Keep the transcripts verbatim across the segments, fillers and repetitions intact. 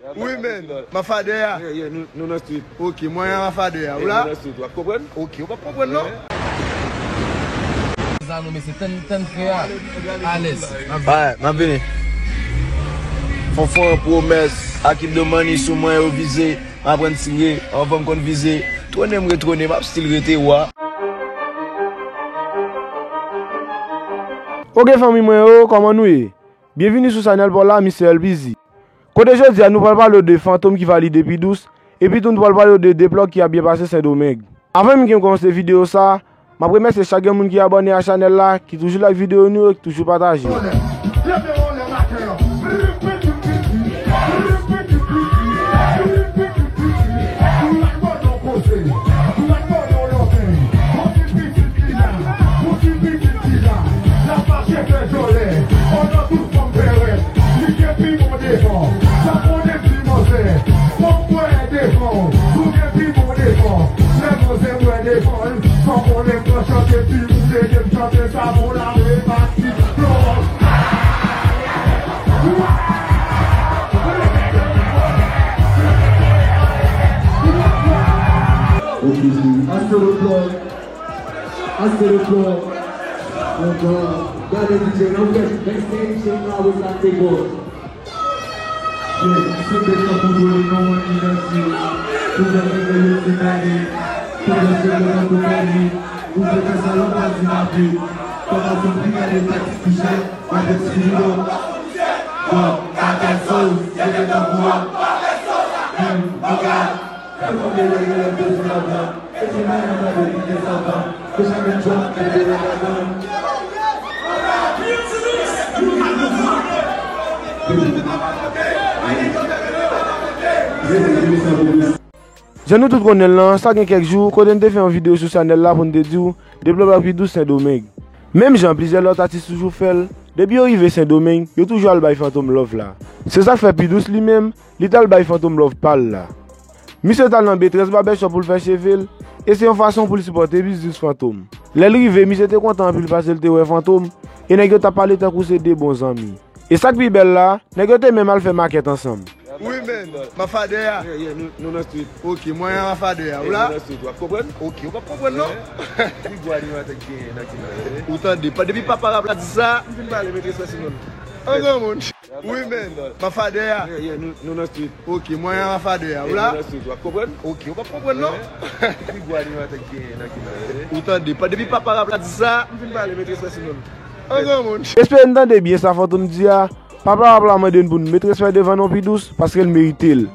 Wi, men, mafadè a. Yeah, yeah, nou, nou nan street. Ok, mwen an mafadè a. Ou la? Nou nan street, w ap konprann? Ok, ou p ap konprann, non? Zan nou, mesye, tann, tann frè a. Alèz. Alright, m ap vini. Fonfon, pwomès, akip de money sou mwen, yo vize. M aprann tire, anvan m konn vize. Twone m retwone, m ap still rete wa. Ok, fanmi mwen yo, kòman nou ye? Byenvini sou chanèl pa w la, Mister L P Z. Kote jodi a, nou pral pale w de Fantom ki valide P Douce, epi tou nou pral pale w de Deplòg ki ap byen pase Sendomeng. Avan menm ke m kòmanse videyo sa, m ap remèsye chak grenn moun ki abòne a chanèl la, ki toujou like videyo nou yo, ki toujou pataje. Ok, astro plug. Astro plug. Ankò. Gade D J nan fèt. Backstage, se nan wè sa te bon. Yeah, se bèt la pou vole nan wan ki danse. Pou gade gade se gade. Pou gade se gade pou gade. Ou fè fè sa lòt pa di mape. Kòman fè pi gade taktik ki chè. Avèk Spirido. Bon, avèk Soul, se bèt la pou wa. Menm, anka. Jan nou tout konnen l lan, sa gen kèk jou, kote n te fè yon videyo sou chanèl la pou n te di w, Deplòg ap pi dous Sendomeng. Menm jan plizyè lòt atis toujou fè l, depi yo rive Sendomeng, yo toujou al bay Fantom love la. Se sa k fè P Douce li menm, li t al bay Fantom love pa l la. Misye t al nan B trèz Barbershop pou l fè cheve l, e se yon fason pou l sipòte biznis Fantom. Lè l rive, misye te kontan anpil paske l te wè Fantom, e nèg yo t ap pale tankou se de bon zanmi. E sa k pi bèl la, nèg yo te menm al fè makèt ansanm. Wi, men, mafadè a. Yeah, yeah, nou, nou nan street. Ok, mwen an mafadè a. Ou la? Nou nan street, w ap konprann? Ok, ou p ap konprann, non? Pi gwo animatè ki genyen nan kin la, eh. Ou tande, pa depi papa rap la di sa. M fin pale, met respè sou non l. An granmoun. Wi, men, mafadè a. Yeah, yeah, nou, nou nan street. Ok, mwen an mafadè a. Ou la? Nou nan street, w ap konprann? Ok, ou p ap konprann, non? Pi gwo animatè ki genyen nan kin la, eh. Ou tande, pa depi papa rap la di sa. M fin pale, met respè sou non l. An granmoun. Espere n tande byen sa Fantom di a. Papa rap la mande n pou n met respè devan non P Douce, paske l merite l.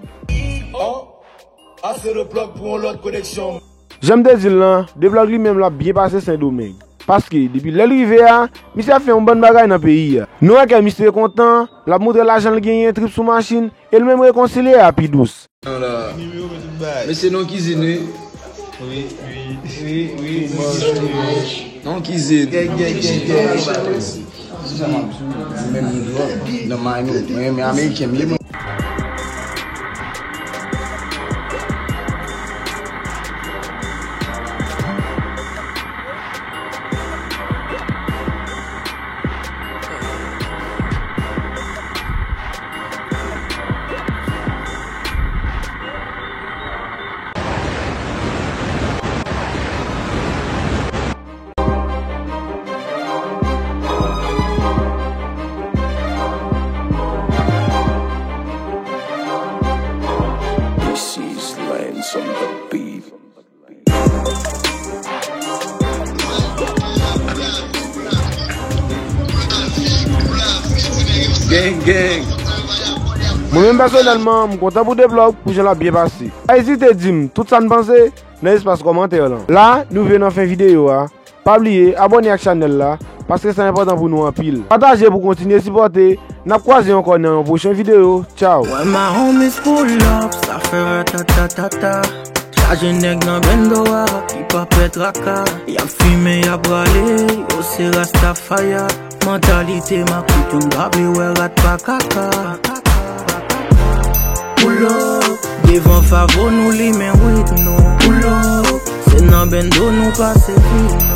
Ase de plug pou yon lòt koneksyon. Jan m te di l lan, Deplòg li menm l ap byen pase Sendomeng. Paske, depi lè l rive a, misye ap fè yon bann bagay nan peyi a. Nou wè kè misye kontan, l ap montre lajan l genyen, trip sou machin, e l menm rekonsilye a P Douce. Mesye, non kizin, wi. Wi, wi. Wi, wi. Non kizin. Gèy, gèy, gèy, gèy. Menm nan may nou, mwen renmen ameriken, m ye mwen. This is Lance on the beat. Gang, gang. Mwen menm pèsonèlman, m kontan pou Deplòg, pou jan l ap byen pase. Pa ezite di m tout sa n panse nan espas kòmantè lan. La, nou rive nan fen videyo a. Pa bliye abòne ak chanèl la, paske sa enpòtan pou nou anpil. Pataje pou kontinye sipòte. N ap kwaze ankò nan yon pwochen videyo. Tchaw! Where my homies pull up, sa fè ratatatata. Chaje nèg nan bendo a, ki pa pè traka. Y ap fimen, y ap rale, yo se Rastafaya. Mantalite makout, youn pa vle wè rat pa kaka. Pull up, devan Favo nou limen wid nou. Pull up, se nan bendo nou pase vi nou.